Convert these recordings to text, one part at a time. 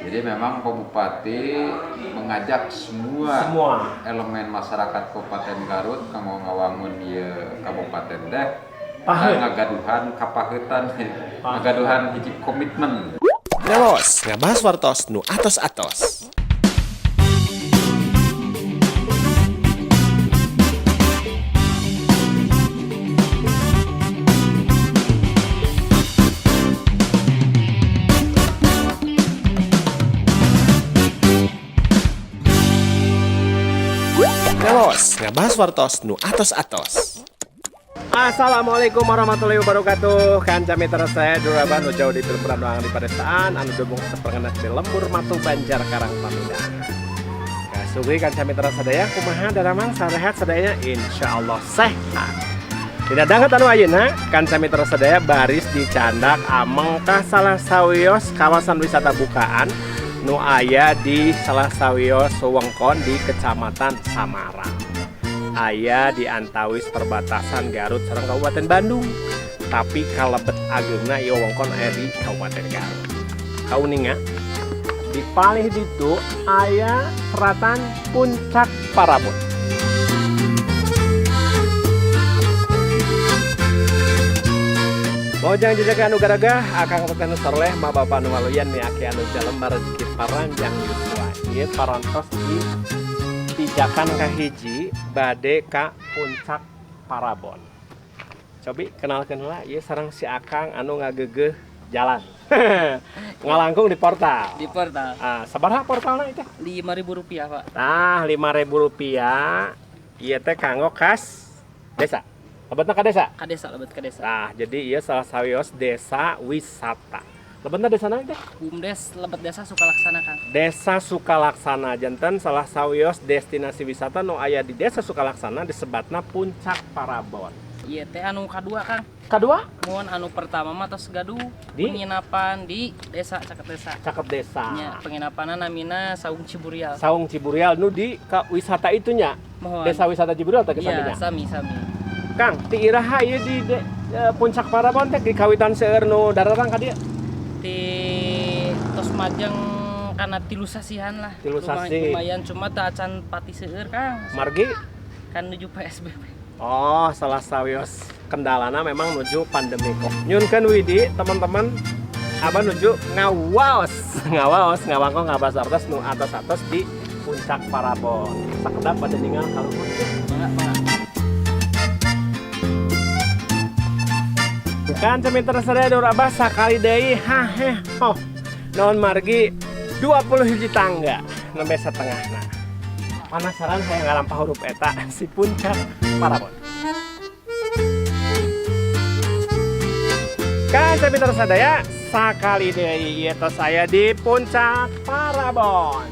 Jadi memang Pak Bupati mengajak semua, Semua. Elemen masyarakat Kabupaten Garut kanggo ngawangun ieu kabupaten teh Paheut. Ngagaduhan kapaheutan, ngagaduhan hiji komitmen. Ngawaos, ngabahas wartos nu atos-atos. Ngawaos, ngabahas wartos nu atos-atos. Assalamualaikum warahmatullahi wabarakatuh. Kanca mitra saya Duraban nu jauh di Pilpuran doang di pedesaan anu dubung seperengenas di lembur Matu Banjar Karang Pamida. Kasugi kanca mitra sadaya, kumaha daramang, sarehat sadaya? Insyaallah sehat. Dina danget anu ayeuna, kanca mitra sadaya, baris dicandak ameng ka salah sawios kawasan wisata bukaan nu aya di salah sawios wewengkon di Kecamatan Samarang. Aya di antawis perbatasan Garut sareng Kabupaten Bandung, tapi kalebet ageungna ieu wewengkon aya di Kabupaten Garut. Kauninga di palih ditu aya seratan Puncak Parabon. Mojang jejakan anu garagah, akang teteh nu saroleh, ma bapa nu waluyan, mi aki anu jalembar, rezeki paranjang yuswa. Ieu parantos di pijakan kahiji bade ka Puncak Parabon. Cobi kenalkeun heula ieu sareng si akang anu ngageugeuh jalan. Ngalangkung di portal. Di portal. Ah, sabaraha portalna itu? Rp5.000, Pak. Nah, Rp5.000 ieu teh kanggo kas desa. Lebetna ka desa? Ka desa, lebet ka desa. Nah, jadi ieu salah sawios desa wisata. Lebetna desa naon teh? BUMDes lebet Desa Sukalaksana, Kang. Desa Sukalaksana, janten salah sawios destinasi wisata nu aya di Desa Sukalaksana disebatna Puncak Parabon. Ieu teh anu kadua, Kang. Kadua? Mun anu pertama mah tos gaduh Di? Penginapan di desa, caket desa. Caket desa. Nya, penginapanna namina Saung Ciburial. Saung Ciburial nu di ka wisata itunya. Mohon. Desa wisata Ciburial teh Iya, saminya. Sami sami. Kang, ti iraha ieu di Puncak Parabon teh di kawitan seueur nu daratang ka dieu? Di tos majeng kana 3 sasihan lah. 3 sasih. Lumayan, cuma teu acan pati seueur, Kang. Margi Kan nuju PSBB. Oh, salah sawios kendalana memang nuju pandemi kok. Nyunkeun widi, teman-teman, abah nuju ngawaos, ngawaos, ngawangkong ngabas artos nu atos-atos di Puncak Parabon. Sakedap pada ningal kaluhur. Mangga, mangga. Kanca mitra sadaya, dulur abah sakali deui haheh oh. Naon margi 20 hiji tangga nembe setengahna. Penasaran saya ngalampah hurup eta si Puncak Parabon. Kanca mitra sadaya, sakali deui ieu tos saya di Puncak Parabon.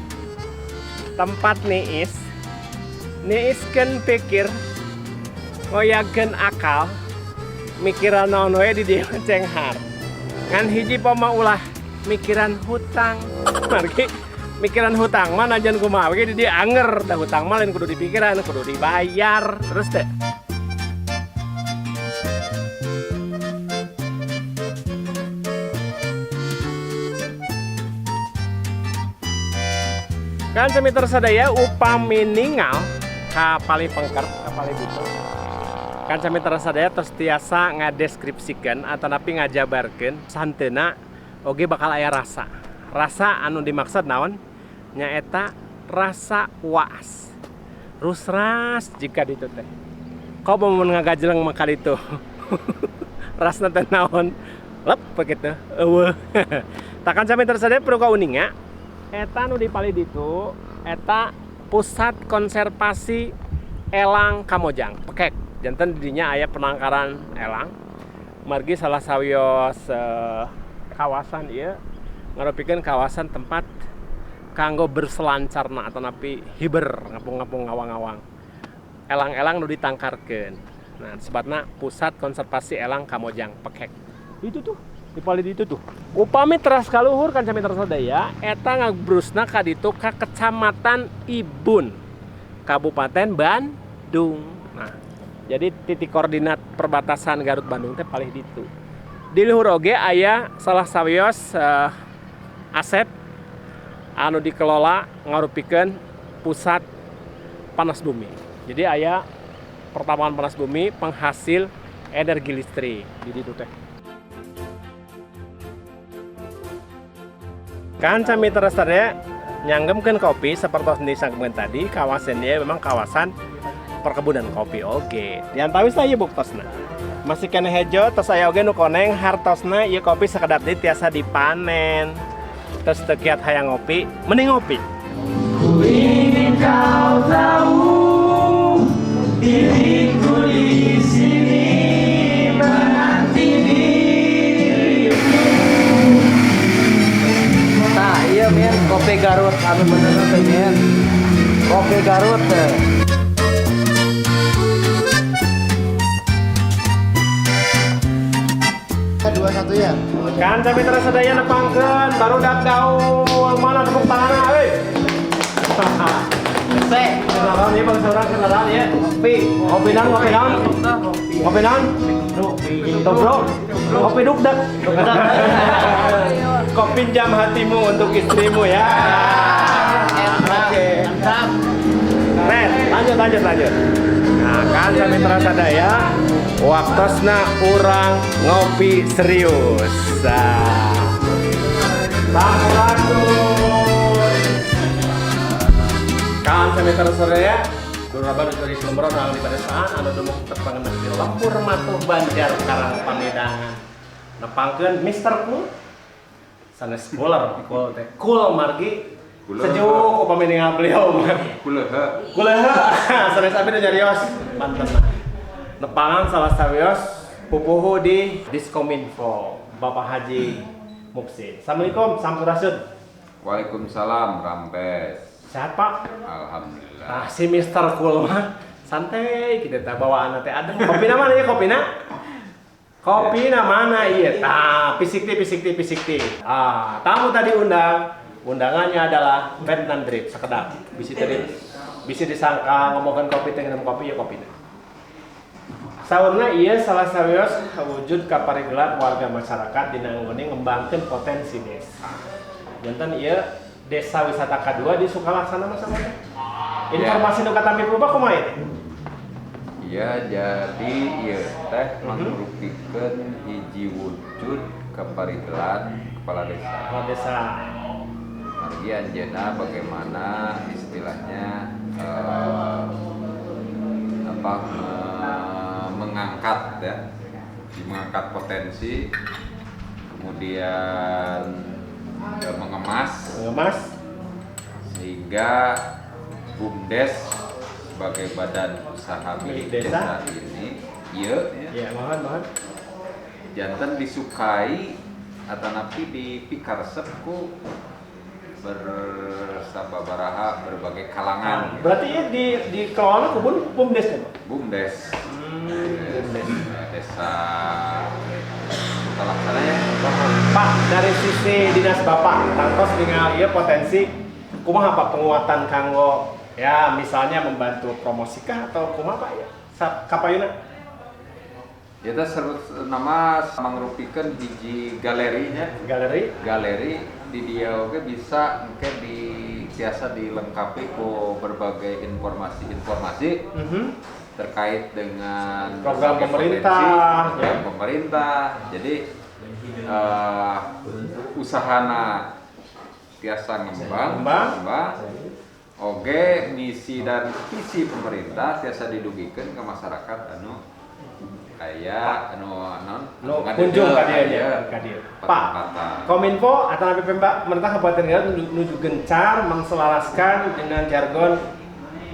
Tempat niis, niiskeun pikir, ngoyagkeun akal, mikiran naon we di dieu cenghar. Ngan hiji poma ulah mikiran hutang. Margi mikiran hutang mah najan kumaha we di dieu anger, da hutang mah lain kudu dipikiran, kudu dibayar. Terus teh. Kanca mitra sadaya, upami ningal ka palih pengker, ka palih ditu. Kanca mitra sadaya tos tiasa ngadeskripsikeun atanapi ngajabarkeun santeuna oge bakal aya rasa. Rasa anu dimaksud naon? Nyaeta rasa waas. Rusras jika ditu teh. Komo mun ngagajeleng mah ka ditu. Rasna teh naon? Lep begitu. Eueuh. Tah, kanca mitra sadaya, perlu kauninga eta nu di palih ditu eta pusat konservasi elang Kamojang, Pekek. Janten didinya aya penangkaran elang. Margi salah sawios kawasan ieu ngarupikeun kawasan tempat kanggo berselancarna atanapi hiber ngapung-ngapung ngawang-ngawang. Elang-elang nu ditangkarkeun. Nah, disebutna pusat konservasi elang Kamojang Pekek. Itu tuh di palih ditu tuh. Upami teras kaluhur, kanca mitra sadaya, eta ngabrusna ka ditu ka Kecamatan Ibun, Kabupaten Bandung. Nah, jadi titik koordinat perbatasan Garut Bandung teh palih ditu. Di luhur oge aya salah sawios aset Anu dikelola ngarupikeun pusat panas bumi. Jadi aya pertambangan panas bumi penghasil energi listrik di ditu teh. Kanca mitra sadaya, nyanggemkeun kopi seperti disanggemkeun tadi, kawasan dia memang kawasan perkebunan kopi, oke. Di antawis ieu buktosna. Masih keneh hejo, tos aya oge nu koneng, hartosna ieu kopi sakedap deui tiasa dipanen. Terus teu kiat hayang ngopi, mending ngopi. Ku ingin kau tahu diriku di sini menanti dirimu. Nah, iya min, kopi Garut anu bener teh min. Kopi Garut teh. Dua satu ya. Kanca mitra sadaya, nepangkeun barudak gaul, mana tepuk tanganna euy. Se, Kenalan ya bangsa urang, kenalan ya. kopi. Kopi naon, kopi naon? Kopi naon? Dobro. Kopi dukdak. Kok pinjam hatimu untuk istrimu ya. Oke. Mantap. Red, lanjut, lanjut, lanjut. Nah, kanca mitra sadaya, waktosna urang ngopi serius. Nah. Sampurasun. Kanca mitra sadaya, Duraba dari Sumber anu di pedesaan anu dumuk terpangenah di lembur matuh Banjar Karang Pamedangan. Nepangkeun Mr. Cool. Sanes cooler, cool teh. Cool margi Cooler. sejuk upami ningal beliau. Kulehe. Kulehe, sanes abi nu nyarios manten. Nepangan salah sawios pupuhu di Diskominfo, Bapak Haji Muksin. Assalamualaikum, sampurasun. Waalaikumsalam, Rampes. Sehat, Pak? Alhamdulillah. Nah, si Mr. Cool mah santai gitu teh, bawaan teh adem. Kopina mana ya kopina? Kopina mana iya? Nah, fisik ti, fisik ti, fisik ti. Ah, tamu tadi undang. Undangannya adalah Vietnam Drip sekedap. Bisi tadi bisi disangka ngomongin kopi teh nginum kopi ya kopina. Saurna iya salah sawios wujud kaparigelan warga masyarakat dina nggone ngembangkeun potensi desa. Janten ieu desa wisata kedua di Sukalaksana masa mana? Informasi nu katampi berubah kumaha ieu teh? Iya, jadi ieu teh mangrupikeun hiji wujud kaparigelan kepala desa. Kepala desa. Margi anjeunna bagaimana istilahnya apa mengangkat ya, mengangkat potensi, kemudian mengemas, Mengemas sehingga BUMDes sebagai badan usaha milik milik desa. Desa ini, iya, ya, Ya, mohon, mohon. Janten disukai atanapi dipikaresep ku bersababaraha berbagai kalangan. Berarti ini dikelola ku BUMDes ya, Pak? BUMDes. BUMDes. Desa Sukalaksana ya. Pak, dari sisi dinas Bapak, tangtos ningali ieu potensi kumaha Pak penguatan kanggo ya misalnya membantu promosi kah atau kumaha Pak ya? Kapayuna? Ya teh seru nama mangrupikeun hiji galerinya. Galeri? Galeri di dia oge bisa engke di biasa dilengkapi ku berbagai informasi-informasi terkait dengan program berbagai pemerintah, potensi, program ya. Pemerintah. Jadi usahana tiasa ngembang, ngembang. Ngembang. Oge misi dan visi pemerintah tiasa didugikeun ke masyarakat anu aya anu non Nu kunjung ka dieu nya, ka dieu. Pak, Patempatan. Kominfo atau pemerintah Kabupaten Garut nuju gencar menselaraskan dengan jargon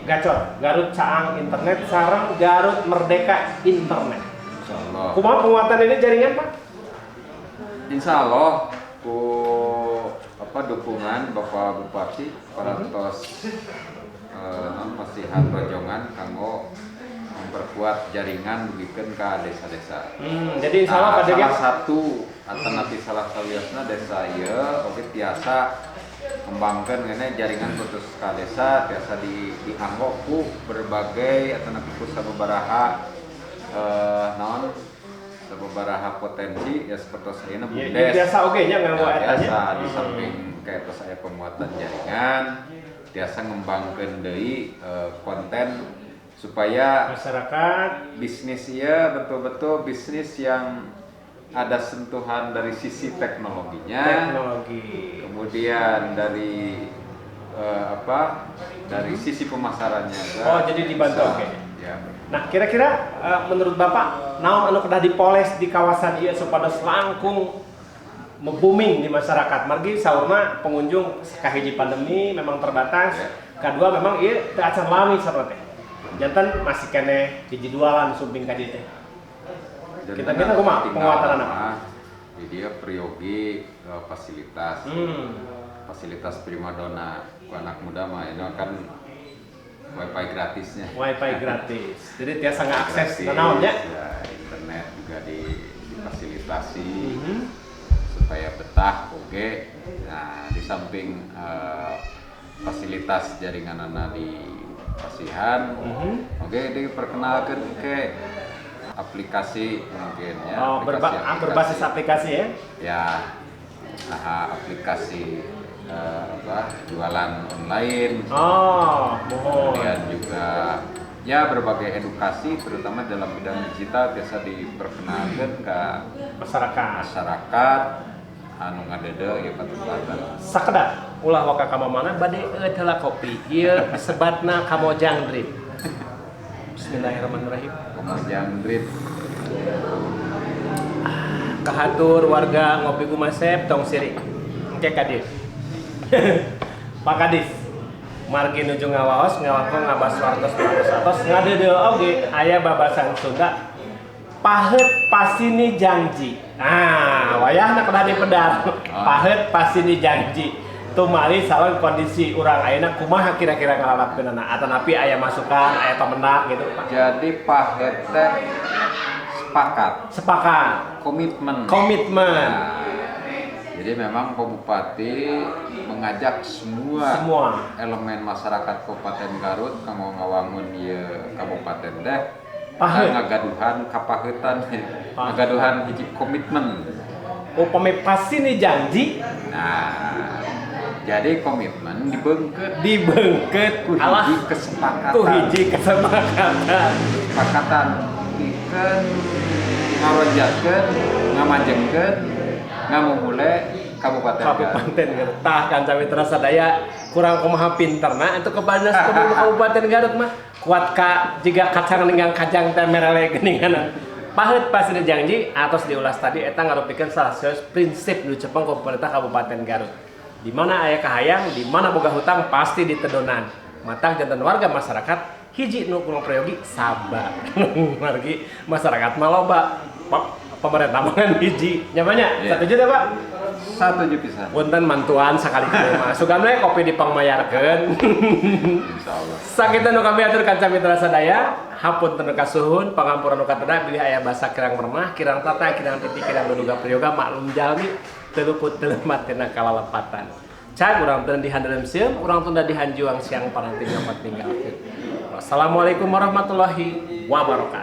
Gacor, Garut Caang Internet, sareng Garut Merdeka Internet. Insyaallah. Kumaha penguatan ini jaringan, Pak? Insya Allah ku apa dukungan Bapak Bupati parantos non masihan rojongan kanggo memperkuat jaringan dugikeun ka desa-desa. Jadi insya Allah Nah, pada salah satu alternatif salah sawiosna desa ieu oge tiasa kembangkeun ngene jaringan khusus ka desa tiasa dianggo ku berbagai alternatif ku sababaraha naon sababaraha potensi ya seperti ayeuna Ya, BUMDes. ya, biasa oge nya nganggo Ya, eta nya. biasa di samping Engke tos aya penguatan jaringan, tiasa ngembangkeun deui konten supaya Masyarakat bisnis ieu betul-betul bisnis yang ada sentuhan dari sisi teknologinya, teknologi. Kemudian dari apa, dari sisi pemasarannya juga Oh, jadi dibantu, bisa. oke. Ya. Nah, kira-kira menurut Bapak naon anu kedah dipoles di kawasan ieu supados langkung booming di masyarakat? Margi saurna pengunjung kahiji pandemi memang terbatas. Kedua, memang ieu teu acan lami saurna teh. Janten masih keneh hiji dua lah nu sumping ka dieu teh. Dan Kita kita kumaha tinggal penguatan apa? Mah, di dia priyogi fasilitas fasilitas primadona ku anak muda mah ini kan wifi gratisnya. Wifi gratis. Jadi tiasa ngakses Gratis, naon nya. ya, internet juga difasilitasi supaya betah, oke. Nah, di samping fasilitas jaringan anak di pasihan, oke, diperkenalkan ke aplikasi mungkin ya. Oh, aplikasi-aplikasi. Berbasis aplikasi ya. Ya, nah, aplikasi apa, jualan online. Oh, muhun. Kemudian juga ya berbagai edukasi, terutama dalam bidang digital, biasa diperkenalkan ke masyarakat. Masyarakat anu ngadeudeu ya patempatan. Sakedap ulah waka ka mana, bade eueuh heula kopi. Ieu disebatna Kamojang Drip. Bismillahirrahmanirrahim. Kamojang Drip. Kahatur warga Ngopi Gumasep, tong sirik. Engke ka dieu. Pak Kadis. Margi nuju ngawaos, ngawangkong, ngabas wartos atos ngadeudeu oge aya babasan Sunda, paheut pasini jangji. Nah, wayahna kedah dipedar. Paheut pasini jangji. Tumali sareng kondisi urang ayeuna kumaha kira-kira ngalalapkeunana, atanapi aya masukan, aya pamendak gitu, Pak? Jadi paheut teh sepakat, Sepakat. Komitmen. Komitmen. Nah, jadi memang Pak Bupati mengajak semua, Semua. Elemen masyarakat Kabupaten Garut kanggo ngawangun ieu kabupaten teh Paheut. Ngagaduhan kapaheutan, ngagaduhan hiji komitmen. Upami pasini janji. Nah, jadi komitmen dibeungkeut Dibeungkeut ku alah hiji kesepakatan. Ku hiji kesepakatan. Kesepakatan pikeun ngaronjatkeun, ngamajengkeun, ngamumule Kabupaten Garut. Kabupaten Garut. Tah, kanca mitra sadaya, kurang kumaha pinterna untuk kepala dinas pemilu Kabupaten Garut mah kuat ka jiga kacang ninggang kacang teh merele geuningan. Paheut pasini janji atos diulas tadi, eta ngarupikeun salah satu prinsip nu cepeng ku pemerintah Kabupaten Garut. Di mana aya kahayang, di mana boga hutang pasti ditedonan. Matak janten warga masyarakat hiji nu kurang prayogi sabar. Margi masyarakat mah loba, pemerintah mah ngan hiji. Nya banyak. Iya. Setuju teh, Pak? Satuju pisan. Punten mantuan sakali kieu mah. Sugan we kopi dipangmayarkeun. Insyaallah. Sakitu nu kami atur, kanca mitra sadaya, hapunten nu kasuhun, pangampura nu kateda bilih aya basa kirang mermah, kirang tata, kirang titi, kirang duduga prayoga, maklum jalmi teu luput teu lemat tina kalalepatan. Cag urang teu dihandelem sieum, urang tunda dihanjuang siang paranti nyokot ninggalkeun. Wassalamualaikum warahmatullahi wabarakatuh.